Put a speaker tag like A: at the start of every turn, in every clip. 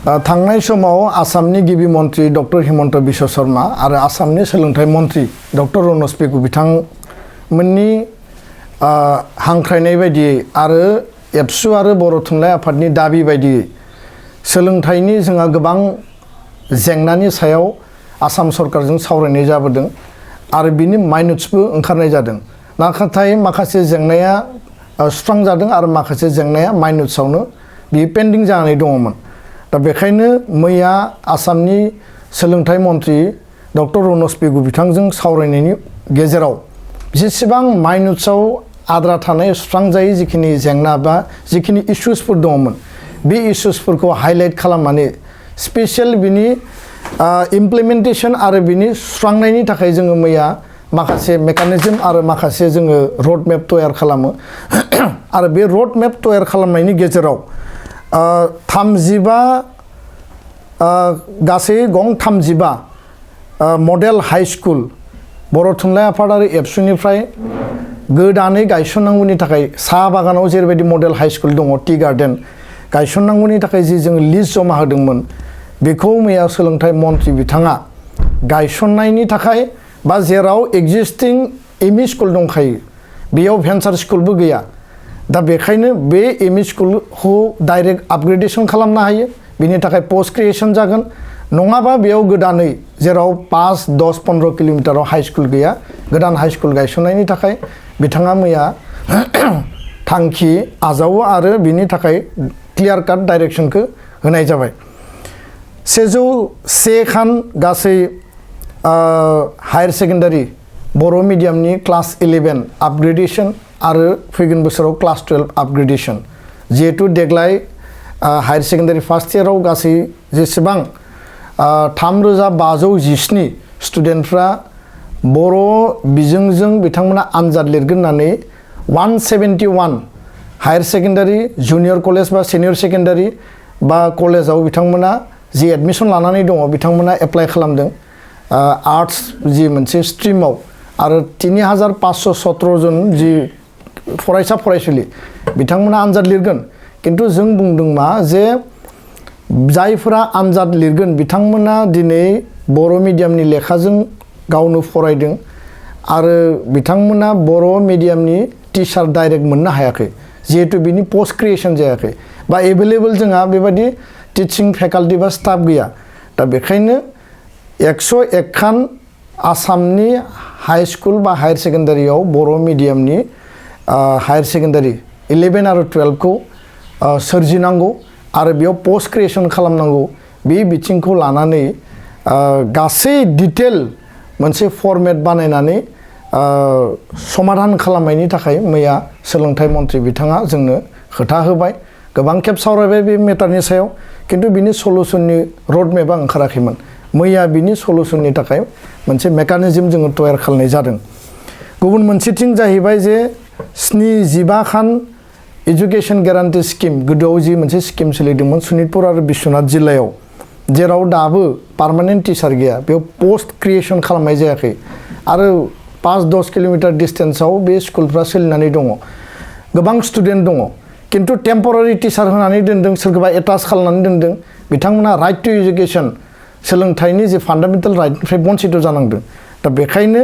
A: थांनाय समाव आसामनि गिबि मन्त्रि डक्टर हिमन्त बिश्व शर्मा आरो आसामनि सोलोंथाइ मन्त्रि डक्टर रनज पेगु बिथांमोननि हांख्रायनाय बायदियै आरो एबसु आरो बर' थुनलाइ आफादनि दाबि बायदियै सोलोंथाइनि जोंहा गोबां जेंनानि सायाव आसाम सरकारजों सावरायनाय जाबोदों आरो बिनि माइनट्सबो ओंखारनाय जादों। नाथाय माखासे जेंनाया सुस्रांजादों आरो माखासे जेंनाया माइनट्सआवनो बि पेन्डिं जानानै दङमोन। दा बेखायनो मैया आसामनि सोलोंथाइ मन्त्रि डक्टर रनज पेगु बिथांजों सावरायनायनि गेजेराव जेसेबां माइनट्सआव आद्रा थानाय सुस्रांजायै जिखिनि जेंना बा जिखिनि इस्युसफोर दङमोन बे इस्युसफोरखौ हाइलाइट खालामनानै स्पेसियेल बिनि इमप्लिमेन्टेसन आरो बिनि सुस्रांनायनि थाखाय जोङो मैया माखासे मेकानिजम आरो माखासे जोङो रड मेप तयार खालामो आरो बे रड मेप तयार खालामनायनि गेजेराव 35 मडेल हाई स्कुल बर' थुनलाइ आफाद आरो एबसुनिफ्राय गोदानै गायसननांगौनि थाखाय साहा बागानाव जेरैबायदि मडेल हाई स्कुल दङ टी गार्डेन गायसननांगौनि थाखाय जि जोङो लिस्ट जमा होदोंमोन बेखौ मैया सोलोंथाइ मन्त्रि बिथाङा गायसननायनि थाखाय बा जेराव एक्जिस्टिं एमइ स्कुल दंखायो बेयाव भेन्सार स्कुलबो गैया। दा बेखायनो बे एमइ स्कुलखौ डाइरेक्ट आपग्रेडेसन खालामनो हायो बिनि थाखाय पोस्ट क्रिएसन जागोन। नङाबा बेयाव गोदानै जेराव 5-10-15 किल'मिटाराव हाई स्कुल गैया गोदान हाई स्कुल गायसननायनि थाखाय बिथाङा मैया थांखि आजावो आरो बिनि थाखाय क्लियार काट डाइरेक्सनखौ होनाय जाबाय। 101 खान गासै हायर सेकेन्डारि बर' मिडियामनि क्लास 11 आपग्रेडेसन आरो फैगोन बोसोराव क्लास 12 आपग्रेडेसन जिहेतु देग्लाय हायर सेकेन्डारि फार्स्ट इयाराव गासै जेसेबां 3517 स्टुडेन्टफ्रा बर' बिजोंजों बिथांमोना आनजाद लिरगोन होननानै 171 हायर सेकेन्डारि जुनियर कलेज बा सिनियर सेकेन्डारि बा कलेजाव बिथांमोना जि एडमिसन लानानै दङ बिथांमोना एप्लाइ खालामदों आर्ट्स जि मोनसे स्ट्रिमाव आरो 3517 जन जि फरायसा फरायसुलि बिथांमोना आनजाद लिरगोन। किन्तु जों बुंदों मा जे जायफोरा आनजाद लिरगोन बिथांमोना दिनै बर' मिडियामनि लेखाजों गावनो फरायदों आरो बिथांमोना बर' मिडियामनि टिचार डाइरेक्ट मोननो हायाखै जिहेतु बिनि पोस्ट क्रिएसन जायाखै बा एभेलेबल जोंहा बेबायदि टिचिं फेकाल्टि बा स्टाफ गैया। दा बेखायनो 101 खान आसामनि हाई स्कुल बा हायर सेकेन्डारियाव बर' मिडियामनि हायर सेकेन्डारि 11 आरो 12 खौ सोरजिनांगौ आरो बेयाव पोस्ट क्रिएसन खालामनांगौ बे बिथिंखौ लानानै गासै डिटेल मोनसे फर्मेट बानायनानै समाधान खालामनायनि थाखाय मैया सोलोंथाइ मन्त्रि बिथाङा जोंनो खोथा होबाय। गोबां खेब सावरायबाय बे मेटारनि सायाव किन्तु बिनि सलुसननि रड मेपआ ओंखाराखैमोन। मैया बिनि सलुसननि थाखाय मोनसे मेकानिजम जोङो तयार खालामनाय जादों। गुबुन मोनसेथिं जाहैबाय जे 75 खान एजुकेशन ग्यारान्टि स्किम गोदोआव जि मोनसे स्किम सोलिदोंमोन सनितपुर आरो बिश्वनाथ जिल्लायाव जेराव दाबो पार्मानेन्ट टिचार गैया बेयाव पोस्ट क्रिएसन खालामनाय जायाखै आरो 5-10 किल'मिटार डिस्टेन्सआव बे स्कुलफ्रा सोलिनानै दङ गोबां स्टुडेन्ट दङ किन्तु टेम्परारि टिचार होनानै दोनदों सोरखौबा एटाच खालामनानै दोनदों बिथांमोना राइट टु एजुकेशन सोलोंथाइनि जे फान्डामेन्टेल राइटनिफ्राय बन्सित जानांदों। दा बेखायनो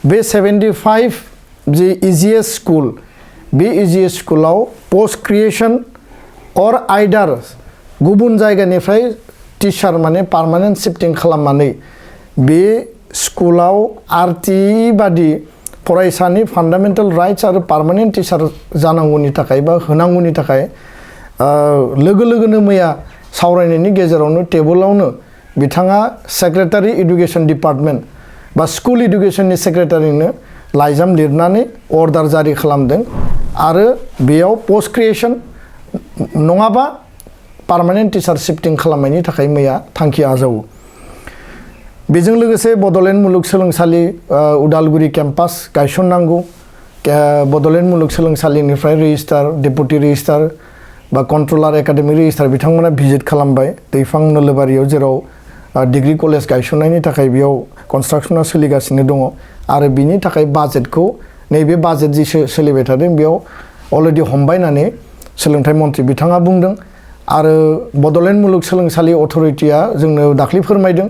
A: बे 75 जि इजिएस स्कुल बे इजिएस स्कुलाव पोस्ट क्रिएसन अर आइदार गुबुन जायगानिफ्राय टिचार माने पार्मानेन्ट शिफ्टिं खालामनानै बे स्कुलाव आरटिइ बादि फरायसानि फान्डामेन्टेल राइट्स आरो पार्मानेन्ट टिचार जानांगौनि थाखाय बा होनांगौनि थाखाय लोगो लोगोनो मैया सावरायनायनि गेजेरावनो टेबोलावनो बिथाङा सेक्रेटारि इडुकेसन डिपार्टमेन्ट बा स्कुल इडुकेसननि सेक्रेटारिनो लाइजाम लिरनानै अर्डार जारि खालामदों आरो बेयाव पोस्ट क्रिएसन नङाबा पार्मानेन्ट टिचार शिफ्टिं खालामनायनि थाखाय मैया थांखि आजावो। बेजों लोगोसे बड'लेण्ड मुलुगसोलोंसालि उदालगुरि केम्पास गायसननांगौ बड'लेण्ड मुलुगसोलोंसालिनिफ्राय रेजिस्ट्रार डेपुटि रेजिस्ट्रार बा कन्ट्रलार एकाडेमिक रेजिस्ट्रार बिथांमोना भिजिट खालामबाय दैफां नोलोबारियाव जेराव डिग्री कलेज गायसननायनि थाखाय बेयाव कन्स्ट्राक्शना सोलिगासिनो दङ आरो बिनि थाखाय बाजेटखौ नैबे बाजेट जि सोलिबाय थादों बेयाव अलरेडि हमबाय होननानै सोलोंथाइ मन्त्रि बिथाङा बुंदों आरो बड'लेण्ड मुलुगसोलोंसालि अथ'रिटिया जोंनो दाख्लै फोरमायदों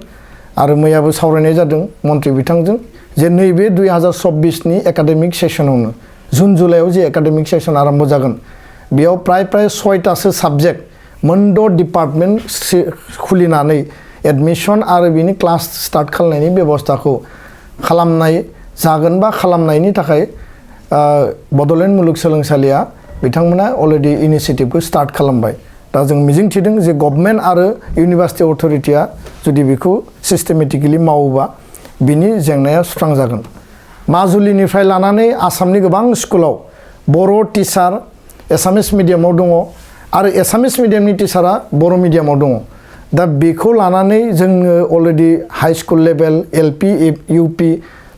A: आरो मैयाबो सावरायनाय जादों मन्थ्रि बिथांजों जे नैबे 2024नि एकाडेमिक सेसनावनो जुन जुलाइआव जे एकाडेमिक सेसन आरम्भ जागोन बेयाव प्राय 6टासो साबजेक्ट मोनद' डिपार्टमेन्ट खुलिनानै एडमिसन आरो बिनि क्लास स्टार्ट खालामनायनि बेबस्थाखौ खालामनाय जागोन बा खालामनायनि थाखाय बड'लेण्ड मुलुगसोलोंसालिया बिथांमोना अलरेडि इनिशिएटिभखौ स्टार्ट खालामबाय दा जों मिजिंथिदों जे गभर्नमेन्ट आरो इउनिभार्सिटि अथ'रिटिया जुदि बेखौ सिस्टेमेटिकेलि मावोबा बिनि जेंनाया सुस्रांजागोन माजुलिनिफ्राय लानानै आसामनि गोबां स्कुलाव बर' टिचार एसामिस मिडियामाव दङ आरो एसामिस मिडियामनि टिचारा बर' मिडियामाव दङ दा बेखौ लानानै जोङो already high school level LP UP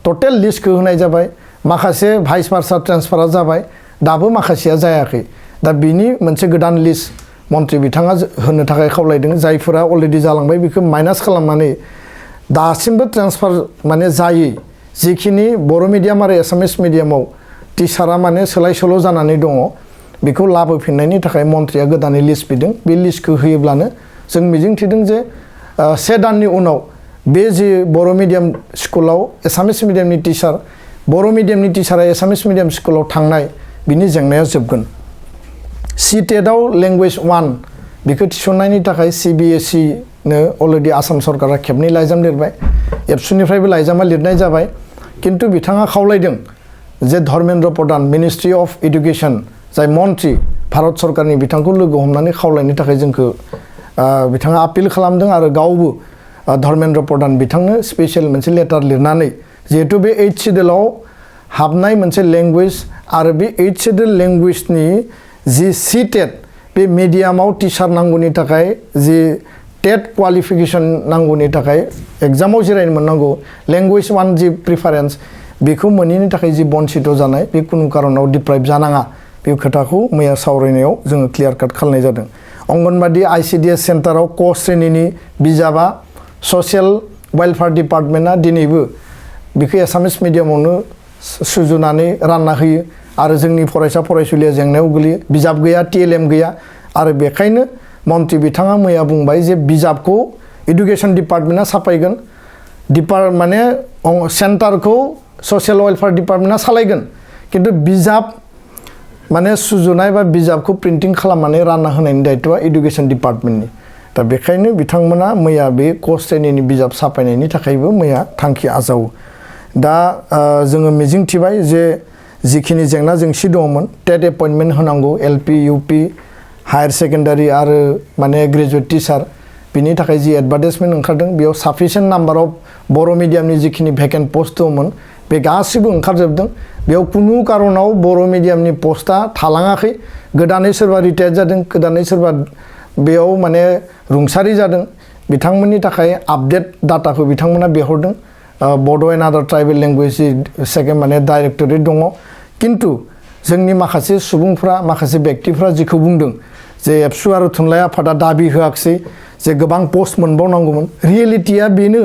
A: total लिस्टखौ होनाय जाबाय माखासे भाइस भार्सा ट्रेन्सफारा जाबाय दाबो माखासेया जायाखै दा बिनि मोनसे गोदान लिस्ट मन्थ्रि बिथाङा होनो थाखाय खावलायदों जायफोरा अलरेडि जालांबाय बेखौ माइनास खालामनानै दासिमबो ट्रेन्सफार माने जायै जिखिनि बर' मिडियाम आरो एसामिस मिडियामाव टिचारा माने सोलाय सोल' जानानै दङ बेखौ लाबोफिननायनि थाखाय मन्थ्रिया गोदानै लिस्ट बिदों बे लिस्टखौ होयोब्लानो जों मिजिंथिदों जे 1 दाननि उनाव बे जे बर' मिडियाम स्कुलाव एसामिस मिडियामनि टिचार बर' मिडियामनि टिचारा एसामिस मिडियाम स्कुलाव थांनाय बिनि जेंनाया जोबगोन CTET-आव लेंगुवेज 1 बेखौ थिसननायनि थाखाय CBSE-नो अलरेडि आसाम सरकारा खेबनै लाइजाम लिरबाय एबसुनिफ्रायबो लाइजामा लिरनाय जाबाय किन्तु बिथाङा खावलायदों जे Dharmendra Pradhan ministry of education जाय मन्थ्रि भारत सरकारनि बिथांखौ लोगो हमनानै खावलायनो थाखाय जोंखौ बिथाङा आपिल खालामदों आरो गावबो धर्मेन्द्र प्रधान बिथांनो स्पेसियेल मोनसे लेटार लिरनानै जिहेतु बे 8 सिडुलाव हाबनाय मोनसे लेंगुवेज आरो बे 8 सिडुल लेंगुवेजनि जि CTET बे मिडियामाव टिचार नांगौनि थाखाय जि टेट क्वालिफिकेसन नांगौनि थाखाय एग्जामाव जिरायनो मोननांगौ लेंगुवेज 1 जि प्रिफारेन्स बेखौ मोनैनि थाखाय जि बन्सित जानाय बे कुनु कारनाव डिप्राइभ जानाङा बे खोथाखौ मैया सावरायनायाव जोङो क्लियार काट खालामनाय जादों अंगनबादि ICDS सेन्टाराव क श्रेणीनि बिजाबा ससियेल वेलफेयार डिपार्टमेन्टआ दिनैबो बेखौ एसामिस मिडियामावनो सुजुनानै रानना होयो आरो जोंनि फरायसा फरायसुलिया जेंनायाव गोलैयो बिजाब गैया TLM गैया आरो बेखायनो मन्थ्रि बिथाङा मैया बुंबाय जे बिजाबखौ एडुकेसन डिपार्टमेन्टआ साफायगोन माने सेन्टारखौ ससियेल वेलफेयार डिपार्टमेन्टआ सालायगोन किन्तु बिजाब माने सुजुनाय बा बिजाबखौ प्रिन्टिं खालामनानै रानना होनायनि दायित्वआ एडुकेसन डिपार्टमेन्टनि दा बेखायनो बिथांमोना मैया बे क श्रेणीनि बिजाब साफायनायनि थाखायबो मैया थांखि आजावो दा जोङो मिजिंथिबाय जे जिखिनि जेंना जेंसि दङमोन टेट एपइन्टमेन्ट होनांगौ LP UP हायार सेकेन्डारि आरो माने ग्रेजुवेट टिचार बिनि थाखाय जि एडभार्टाइजमेन्ट ओंखारदों बेयाव साफिसियेन्ट नाम्बार अफ बर' मिडियामनि जिखिनि भेकेन्ट पस्ट दंमोन बे गासिबो ओंखारजोबदों बेयाव कुनु कारनाव बर' मिडियामनि पस्टआ थालाङाखै गोदानै सोरबा रिटायार्ड जादों गोदानै सोरबा बेयाव माने रुंसारि जादों बिथांमोननि थाखाय आपडेट डाटाखौ बिथांमोना बिहरदों बड' एन्ड आदार ट्राइबेल लेंगुवेज सेकेन्ड माने डाइरेक्टरेट दङ किन्तु जोंनि माखासे सुबुंफ्रा माखासे व्यक्तिफ्रा जिखौ बुंदों जे एबसु आरो थुनलाइ आफादा दाबि होआखिसै जे गोबां पस्ट मोनबावनांगौमोन रियेलिटिया बेनो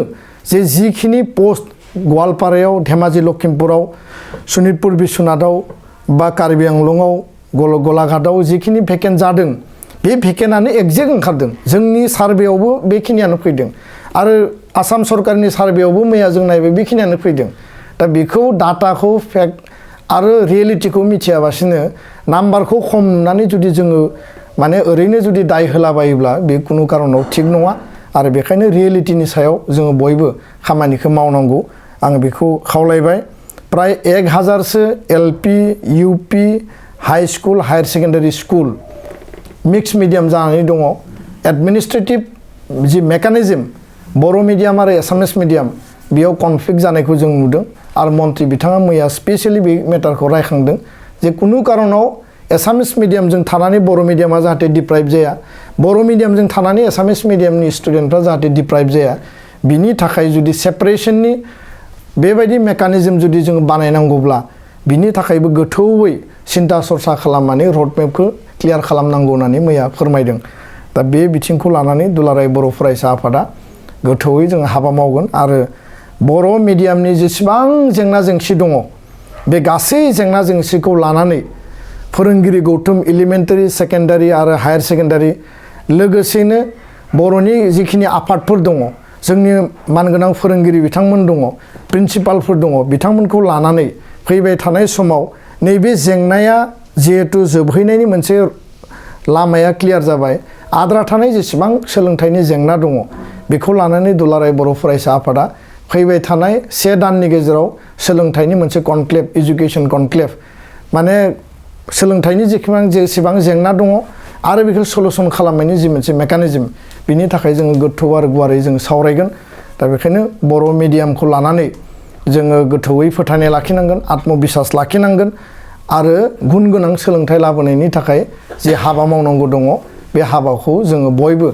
A: जे जिखिनि पस्ट गवालपारायाव धेमाजि लखिमपुराव सनितपुर बिश्वनाथाव बा कार्बि आंलंआव गलाघाटआव जिखिनि भेकेन्ट जादों बे भेकेन्टआनो एक्जेक्ट ओंखारदों जोंनि सार्भेयावबो बेखिनियानो फैदों आरो आसाम सरकारनि सार्भेयावबो मैया जों नायबाय बेखिनियानो फैदों दा बेखौ डाटाखौ फेक्ट आरो रियेलिटिखौ मिथियाबासिनो नाम्बारखौ खम नुनानै जुदि जोङो माने ओरैनो जुदि दाय होलाबायोब्ला बे कुनु कारनाव थिग नङा आरो बेखायनो रियेलिटिनि सायाव जोङो बयबो खामानिखौ मावनांगौ आं बेखौ खावलायबाय प्राय 1000सो LP UP high school higher secondary school mix medium जानानै दङ एडमिनिस्ट्रेटिभ जि मेकानिजम बर' मिडियाम आरो एसामिस मिडियाम बेयाव कनफ्लिक्ट जानायखौ जों नुदों आरो मन्थ्रि बिथाङा मैया स्पेसियेलि बे मेटारखौ रायखांदों जे कुनु कारनाव एसामिस मिडियामजों थानानै बर' मिडियामा जाहाथे डिप्राइभ जाया बर' मिडियामजों थानानै एसामिस मिडियामनि स्टुडेन्टफ्रा जाहाथे डिप्राइभ जाया बिनि थाखाय जुदि सेपारेशननि बेबायदि मेकानिजम जुदि जों बानायनांगौब्ला बिनि थाखायबो गोथौयै सिन्था सरसा खालामनानै रडमेपखौ क्लियार खालामनांगौ होननानै मैया फोरमायदों दा बे बिथिंखौ लानानै दुलाराय बर' फरायसा आफादा गोथौयै जों हाबा मावगोन आरो बर' मिडियामनि जेसेबां जेंना जेंसि दङ बे गासै जेंना जेंसिखौ लानानै फोरोंगिरि गौथुम एलिमेन्टारि सेकेन्डारि आरो हायार सेकेन्डारि लोगोसेनो बर'नि जिखिनि आफादफोर दङ जोंनि मानगोनां फोरोंगिरि बिथांमोन दङ प्रिन्सिपालफोर दङ बिथांमोनखौ लानानै फैबाय थानाय समाव नैबे जेंनाया जिहेतु जोबहैनायनि मोनसे लामाया क्लियार जाबाय आद्रा थानाय जेसेबां सोलोंथाइनि जेंना दङ बेखौ लानानै दुलाराय बर' फरायसा आफादा फैबाय थानाय 1 दाननि गेजेराव सोलोंथाइनि मोनसे कनक्लेभ एजुकेशन कनक्लेभ माने सोलोंथाइनि जेसेबां जेंना दङ आरो बेखौ सलुसन खालामनायनि जि मोनसे मेकानिजम बिनि थाखाय जोङो गोथौ आरो गुवारै जों सावरायगोन दा बेखायनो बर' मिडियामखौ लानानै जोङो गोथौयै फोथायनाय लाखिनांगोन आत्मबिसास लाखिनांगोन आरो गुन गोनां सोलोंथाइ लाबोनायनि थाखाय जे हाबा मावनांगौ दङ बे हाबाखौ जोङो बयबो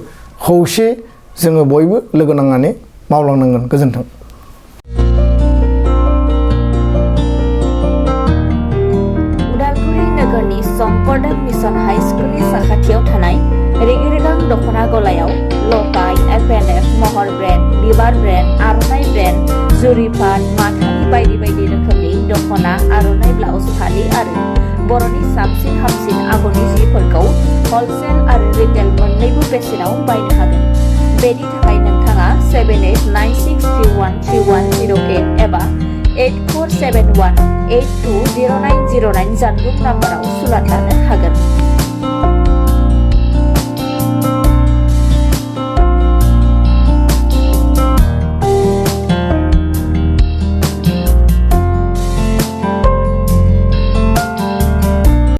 A: खौसे जोङो बयबो लोगो नांनानै मावलांनांगोन गोजोन्थों।
B: उदालगुरि नोगोरनि शंकरदेव मिशन हाई स्कुलनि साखाथियाव थानाय रेगे-रेगां दख'ना गलायाव लफाय, FNF, महर ब्रेन्ड, बिबार ब्रेन्ड, आर'नाइ ब्रेन्ड, जुरिपाट, माथानि बायदि बायदि रोखोमनि दख'ना, आर'नाइ ब्लाउस, फालि आरो बर'नि साबसिन हामसिन आगरनि जिफोरखौ हलसेल आरो रिटेल मोन्नैबो बेसेनाव बायनो हागोन। बेनि थाखाय नोंथाङा 7896313108 एबा 8471820909 जानबुं नाम्बाराव सुलाद लानो हागोन।